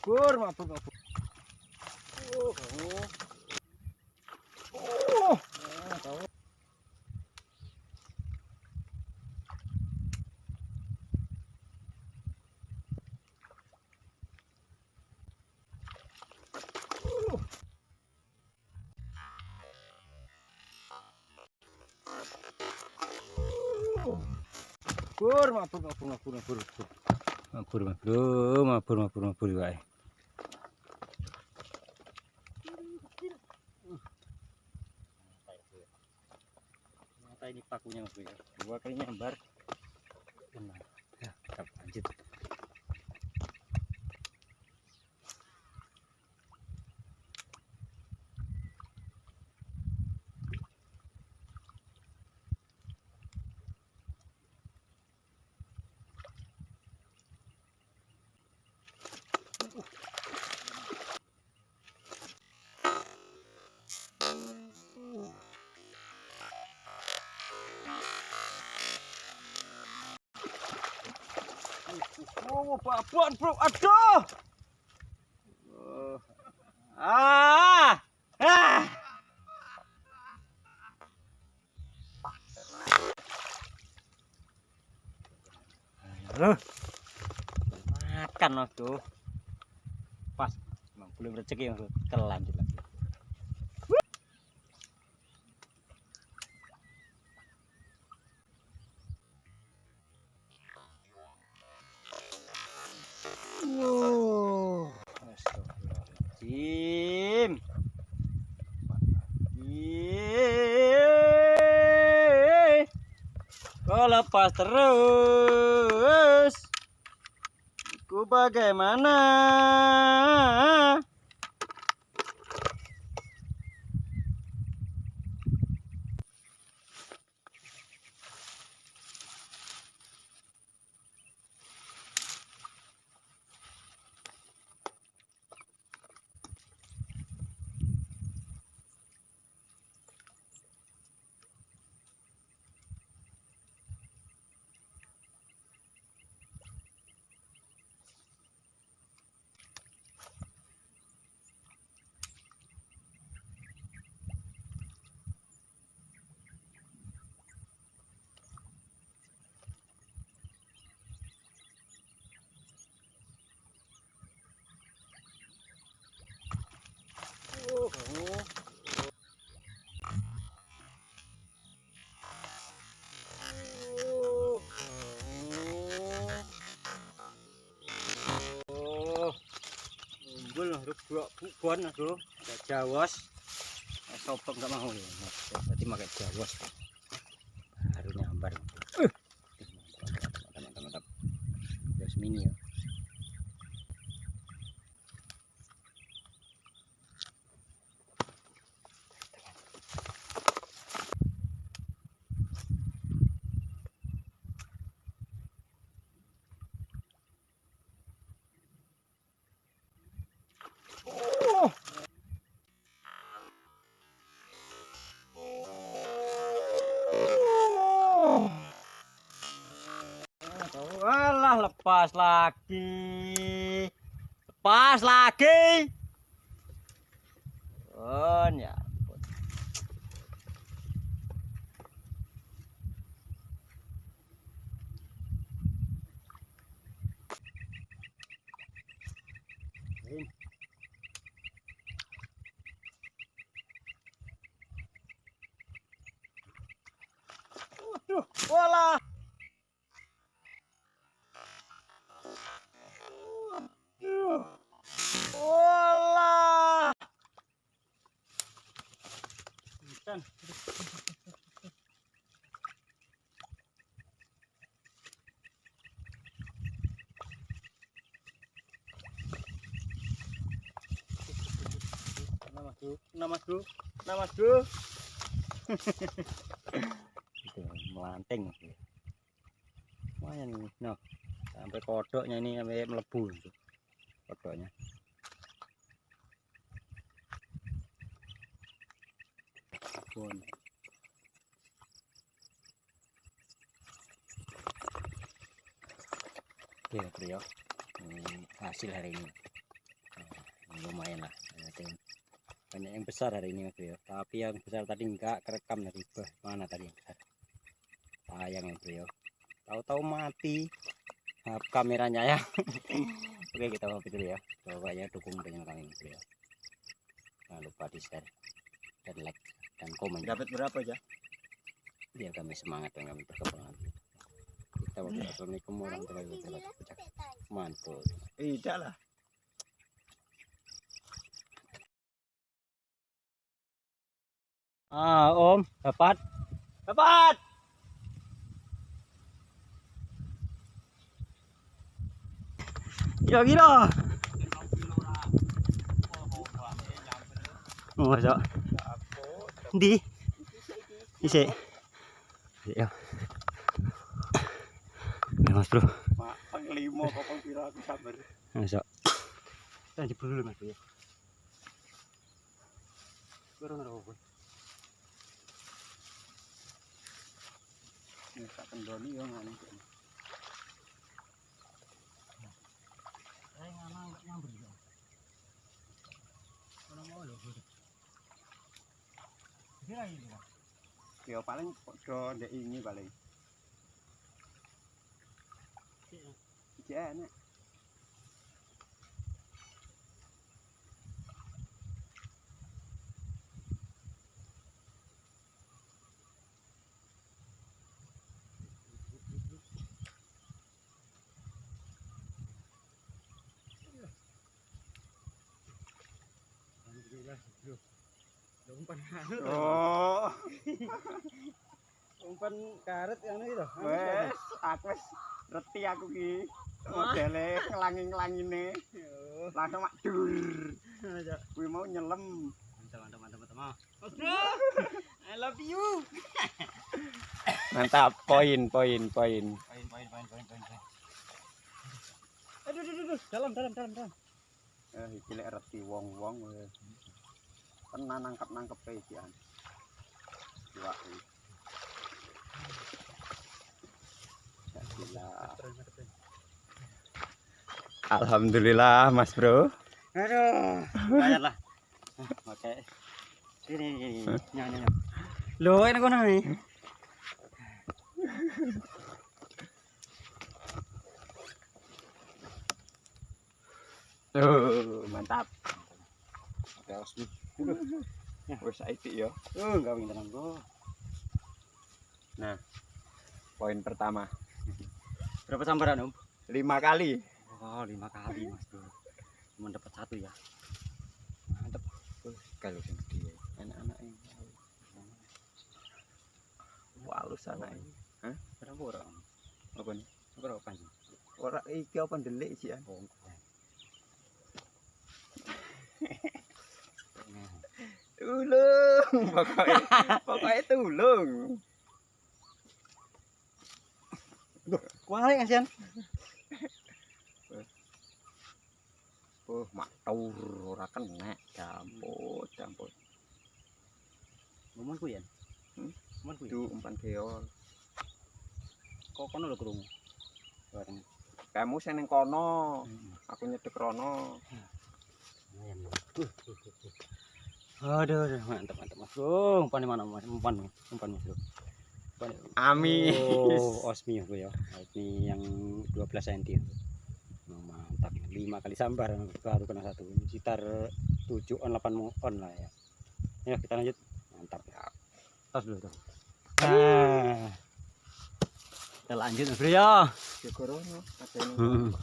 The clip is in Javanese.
Mabur, mabur, mabur. Oh, kamu. Oh, tahu. Mabur, mabur, mabur, mabur, mabur, mabur, mabur, mabur, mabur, mabur, wae. Mata ini pakunya mas ya. Dua kali nyambar. Nah, ya, kita lanjut. Oh, babon bro, aduh. Ah, ah. Makan mas bro. Pas, memang belum rezeki mas bro. Kita lanjut lagi. Wow, astagfirullahaladzim. Kok lepas terus? Ku bagaimana? Unggul bukon bro, ada jawas. Sopok nggak mau ya, berarti pakai jawas baru nyambar. Mantap, mantap, mantap. Jawas mini ya. Alah, lepas lagi. Lepas lagi. Oh, ya ampun. Waduh, walah. Walah. Nah, mas bro, nah mas bro. Itu melanting. Lumayan ini. Nah, sampai kodoknya ini sampai melebu gitu. Kodoknya. Bon. Oke, bro. Ini hasil hari ini. Lumayan lah. Banyak yang besar hari ini Mas Bro ya. Tapi yang besar tadi enggak kerekam tadi. Bah, mana tadi yang besar? Sayang Mas Bro ya. Tahu-tahu mati kameranya ya. Oke, kita pamit dulu ya. Pokoknya dukung channel kami Mas Bro ya. Jangan lupa di share dan like dan komen. Dapat berapa ya? Biar kami semangat dan kami berkembang lagi. Kita pamit. Assalamualaikum warahmatullahi wabarakatuh. Mantul. Tidak lah. Ah, Om, dapat. Dapat. Gila-gila. Oh, masuk. Di. Isi. Ya. Ya, Mas Bro. Mak pang limo kok pang pira aku sabar. Masuk. Kita jebul dulu Mas Bro ya. Baru ngerokok. Ini tak kendoni yo ngono. Saya ngalang nggak nyamber ya. Kalau mau lho. Ini lagi ini. Ya paling padha ndek ini paling. Iki enak. Oh, Umpan karet yang itu. wes, aku wis reti aku ki. Modele ngelangi-ngelangine. Langsung mak dur. Kuwi mau nyelem. Mantap, mantap, mantap, mantap. Mas Bro, I love you. Mantap, poin, poin, poin. Poin, poin, poin, poin, poin, poin. Aduh, aduh, aduh, dalam, dalam, dalam, dalam. Iki lek reti wong-wong wes. Tenan nangkep-nangkep iki an. Iwak iki. Gila. Alhamdulillah Mas Bro. Aduh, lumayan lah. Oke. Sini, sini, sini. Nyang, nyang, nyang. Loh, enak kono nih. Tuh, mantap. Oke, awas dulu. Wis saiki ya. Enggak wingi tenang, Bro. Nah, poin pertama. Berapa sambaran, Om? 5 kali. Oh, 5 kali, Mas Bro. Cuma dapat 1 ya. Mantap. Kalau sing gede anak-anak ini. Walus anake. Hah? Berapa orang? Apa nih? Berapa pancing? Ora iki apa ndelik sih an. Oh. Tulung, pokoknya, pokoknya tulung. Loh, kualik kasihan. Oh, mak taur ora kena, campur, campur. Umpanku ya? Umpanku ya? Duh, umpan geol. Kok kono lho krungu? Bareng. Kamu sing ning kono, aku nyedek rono. Aduh, aduh, mantap, mantap Mas Bro. Umpan di mana Mas? Umpan, umpan Mas Bro. Umpan. Amis. Oh, osmi Bro ya. Ini yang 12 cm. Mantap. 5 kali sambar baru kena 1. Ini sekitar 7 on 8 on lah ya. Ya, kita lanjut. Mantap. Tos dulu tuh. Nah. Kita lanjut Mas Bro ya. Jogorono, ada yang